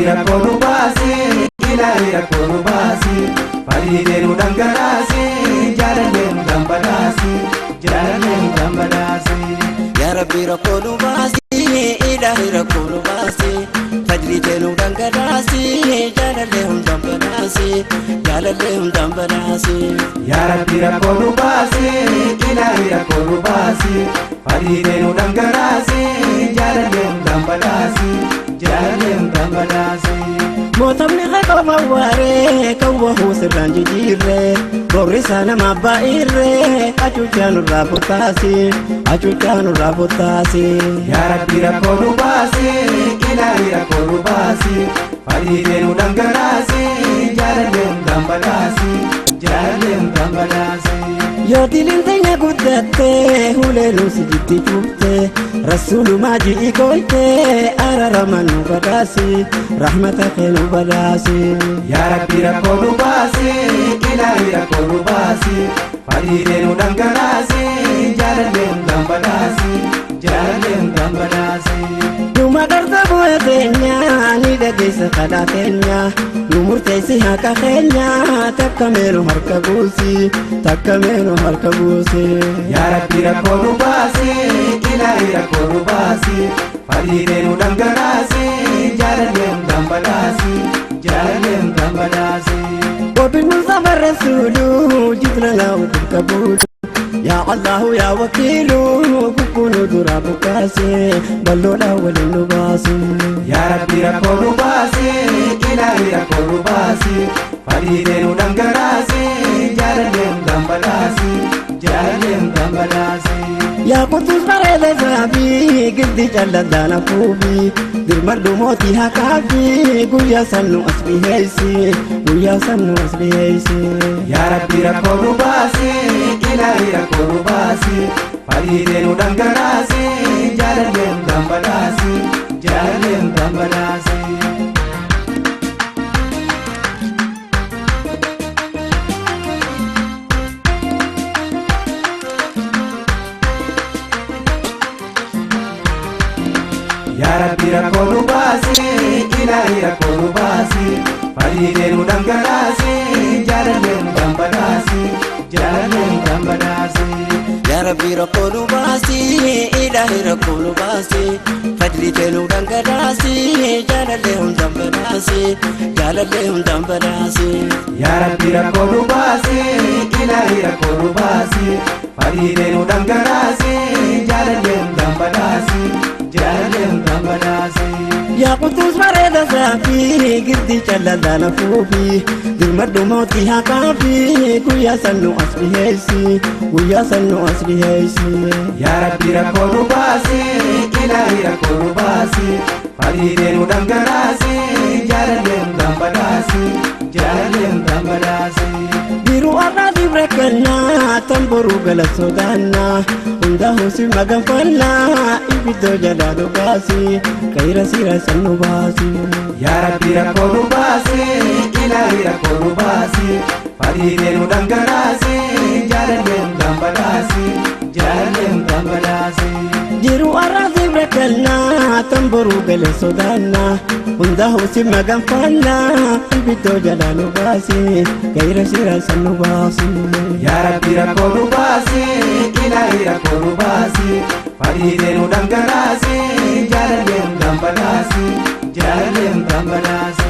Rabbi rakkoo nu baasi, ilaahi rakkoo nu baasi, fadhiitee nu dhangalaasi, jaalallee nu dambalaasi, jaalallee nu dambalaasi. Yaa Rabbi rakkoo nu baasi, ilaahi rakkoo nu baasi, fadhiitee nu dhangalaasi, jaalallee hundaan badhaasi, jaalallee hundaan badhaasi. Yaa Rabbi rakkoo nu baasi, ilaahi rakkoo nu baasi, fadhiitee nu dhangalaasi, jaalallee hundaan badhaasi, jaalallee hundaan badhaasi. Mootumni qofa waaree kan wahuu sirraan jijjiirree borri isaa nama abbaa irree hacuuccaa nurraa futtaasi, hacuuccaa nurraa futtaasi. Yaa Rabbi rakkoo nu baasi, ilaahi rakkoo nu baasi, fadhiitee nu dhangalaasi, jaalallee hundaan badhaasi, jaalallee hundaan badhaasi. Yoo diliin teenya guddattee hulee nuusi jitti cuuftee rasuulumaa ji'i gooytee araarama nu badhaasi, rahmata kee nu badhaasi. Yaa Rabbi rakkoo nu baasi, ilaahi rakkoo nu baasi, fadhiitee nu dhangalaasi, jaalallee hundaan badhaasi, jaalallee hundaan badhaasi. Numa garta bu'ee teenya ni dhageessa kadhaa teenya nu murteessi haqa keenya takka meenu harka buusi, takka meenu harka buusi. Yaa Rabbi rakkoo nu baasi, ilaahi rakkoo nu baasi, fadhiitee nu dhangalaasi, jaalallee hundaan badhaasi, jaalallee hundaan badhaasi. وبالمصطفى الرسول جئت لنا وبالقبول يا الله يا وكيل كون دراب كاسي بلو الأول النباسي. Yaa Rabbi rakkoo nu baasi, ilaahi rakkoo nu baasi, fadhiitee nu dhangalaasi, jaalallee hundaan badhaasi, jaalallee hundaan badhaasi. يا قدوس بريد زابي قد جلدنا فوبي درمر موتي هكافي قويا سنو أصلي هيسي، قويا سنو أصلي هيسي. Yaa Rabbi rakkoo nu baasi, ilaahi rakkoo nu baasi, fadhiitee nu dhangalaasi, jaalallee hundaan badhaasi, jaalallee hundaan badhaasi. Yaa Rabbi rakkoo nu baasi, ilaahi rakkoo nu baasi, fadhiitee nu dhangalaasi, jaalallee hundaan badhaasi, jaalallee hundaan badhaasi. Yaa Rabbi rakkoo nu baasi, ilaahi rakkoo nu baasi, fadliitee nu dhangalaasi, jaalallee hundaan badhaasi, jaalallee hundaan badhaasi. Yaa Rabbi rakkoo nu baasi, ilaahi rakkoo nu baasi, fadhiitee nu dhangalaasi, jaalallee hundaan badhaasi, jaalallee hundaan badhaasi. Yaa Quddus bareeda saafii girdi callallaan afuufi dirmadhu mootii haqaafi guyyaa sannu as dhiheessi, guyyaa sannu as dhiheessi. Yaa Rabbi rakkoo nu baasi, ilaahi rakkoo nu baasi, fadhiitee nu dhangalaasi, jaalallee hundaan badhaasi, jaalallee hundaan badhaasi. Diruu har'aatiif rakkannaa tan boruu gala sodaannaa hunda husi maganfannaa ibiddoo jalaa nu baasi, kayra siira san nu baasi. Yaa Rabbi rakkoo nu baasi, ilaahi rakkoo nu baasi, fadhiitee nu dhangalaasi, jaalallee hundaan badhaasi, jaalallee hundaan badhaasi. Jiruu har'aatiif rakkannaa tan boruu gala sodaannaa hunda husi maganfannaa ibiddoo jalaa nu baasi, kayra siira san nu baasi. Yaa Rabbi rakkoo nu baasi, ilaahi rakkoo nu baasi, fadhiitee nu dhangalaasi, jaalallee hundaan badhaasi, jaalallee hundaan badhaasi.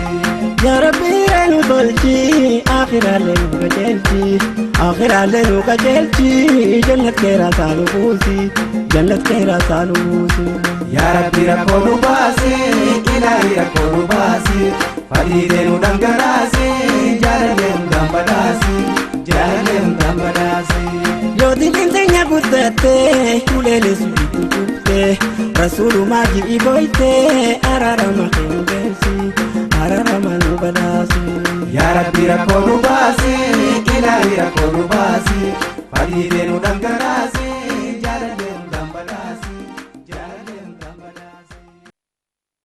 Yaa Rabbi nu tolchi, aakhiraalee nu qajeelchi, aakhiraalee nu qajeelchi, jannat keeraa saalu buusi, jannat keeraa saalu buusi. Yaa Rabbi rakkoo nu baasi, ilaahi rakkoo nu baasi, fadhiitee nu dhangalaasi, jaalallee hundaan badhaasi, jaalallee hundaan badhaasi. Yoo diliin teenya guddattee uleen sujiitu cuftee rasuulumaa ji'i booytee araarama kee nu geessi, araarama nu badhaasi. Yaa Rabbi rakkoo nu baasi, ilaahi rakkoo nu baasi, fadhiitee nu dhangalaasi.